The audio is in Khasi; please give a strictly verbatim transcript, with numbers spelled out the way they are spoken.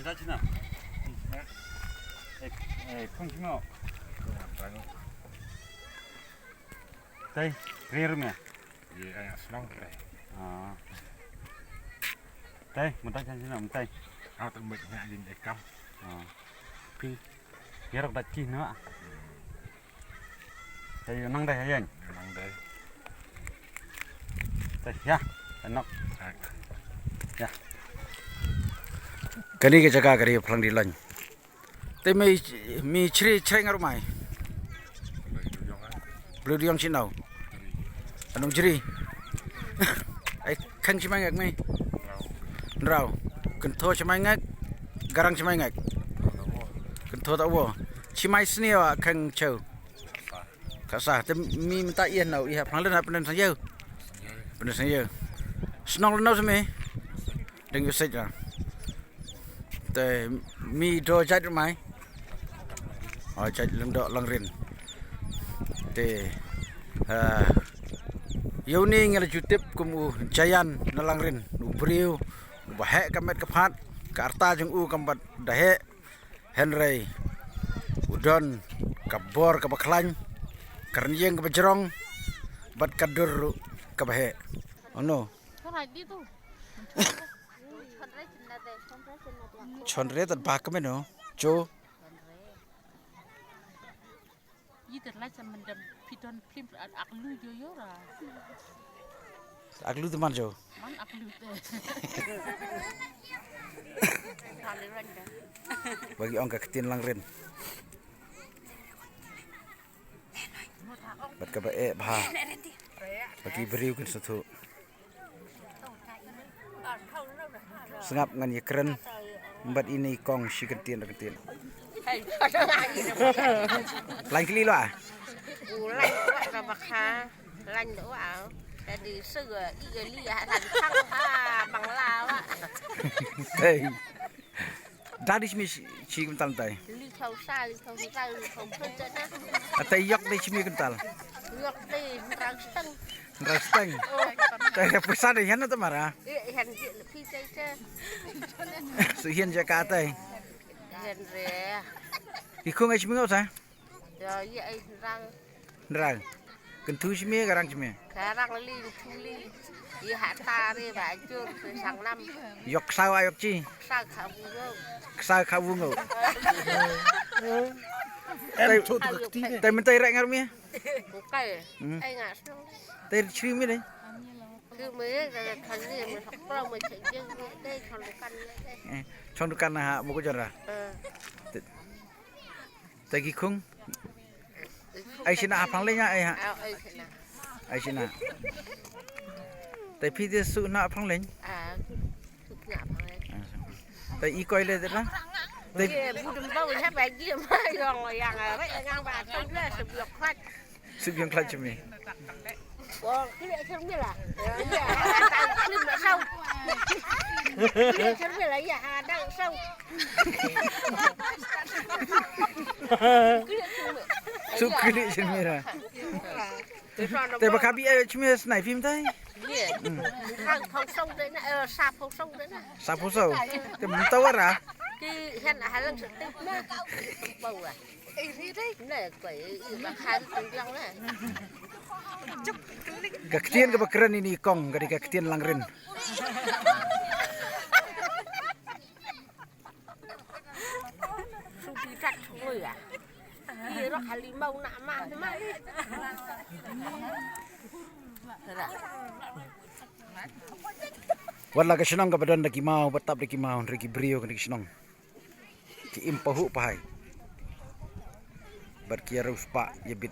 Judge na. Eh, eh, kung kimo. Tei, rir me. Ye, ai asnong tei. Ah. Tei, mutai chan sina mutai. Au tak mek na jin ekam. Ah. Pi. Yerok dat chi na. Te ïa nang dei ha ïeng. Nang dei. Te ïa, te nok. Ak. Ïa. Kane ka jaka ka dei phlang di lain. Te me, me chri chri ngar mai. Blei du yong ai. Blei du yong sino. Anong jri. Ai khang chi mai ngak me. Nrau. Kentho chi mai ngak. Garang chi mai ngak. Kentho ta wo. Chi mai sni wa khang cheu. Ka sa te mi mynta ïa nau ïa phlang len ha pyndan sang yeu. Pyndan sang yeu. Snong len nau seme. Deng ïa sej ra. Te mi do jait mai. O jait lem do langrin. Te ha. Ïa uni ngi la ju tip kum u Jayan na langrin. U briew. U ba heh ka met ka phat. Ka arta jong u kam bat da heh. Hynrei u don ka bor kaba khlaiñ, ka rynïeng kaba jrong, bad ka dur ruh kaba heh. Ono. Chonre tad ba ka meno. Jo. Yi ter la cham mendam pidon plim ak lu yo yo ra. Ak lu teman jo. Man ak lu te. Bagi ong ka ktien langrin. Bad kaba eh bha. Bagi briew kin satu. Sngap ngan ïa kren bad ine i kong shi kyntien da kyntien. Lain kli lo ah. U lain ka ba kha, lain da wa. Tadi sega i ga li ha ran khang ha Bangla wa. Hey. Dadi shimi shi, shi kumtal tai. Li khau sa, li khau sa, li khau sa na. Atai yok dei shimi kumtal. Yok dei nrang steng. Nrang steng. Tai ka pisa dei hian ta mara. Eh, hian ji le pi tai ta. Su hian ja ka tai. Hian re. Ki khung ai shimi ngau sa. Yo, ye ai nrang. Nrang. Kenthu shimi, garang shimi. Garang li, kenthu li. Ye ha ta re ba jur, sang nam. Yok sau ayok chi. Sang kha bu ngau. Sau kha bu ngau. Em tu tu kti ne. Tai mentai rek ngar mi. Bukai. Hmm. Ai ngas nong. Tai chri mi dei. Chri mi, kali mi sok pro mi chek jeng mi dei, chong dukan mi dei. Eh, chong dukan na ha, buku jora. Eh. Te- Te ki khung. Ai shina ha phangleng ai ha. Au, ai shina. Ai shina. Te phi de su na phangleng. Ah, su na phangleng. Te i koi le de la. Te ye bu dum ba ya ba ji ma yong yang a ba ngang ba tong le su yok khat. Su yok khat chimi. Ủa, cái này thơm như là. Thơm là sao? Cái này thơm như là giờ hà đang sao? Su kri chimi ra. Te ba ka bi ai chimi snai phim tai. Ye. Khang phong sông đấy nè, sa phong sông đấy nè. Sa phong sông. Te mynta wara. Ki hen ha lang sa tip na. Phong à. Ka ktien kaba kren ine i kong ka dei ka ktien langrin. Wat la ka shnong kaba don da ki maw, ba tap da ki maw, hynrei ki briew ka dei ki shnong. Ki im pahuh pahai. Bad ki ïa riewspah ïa bit ïa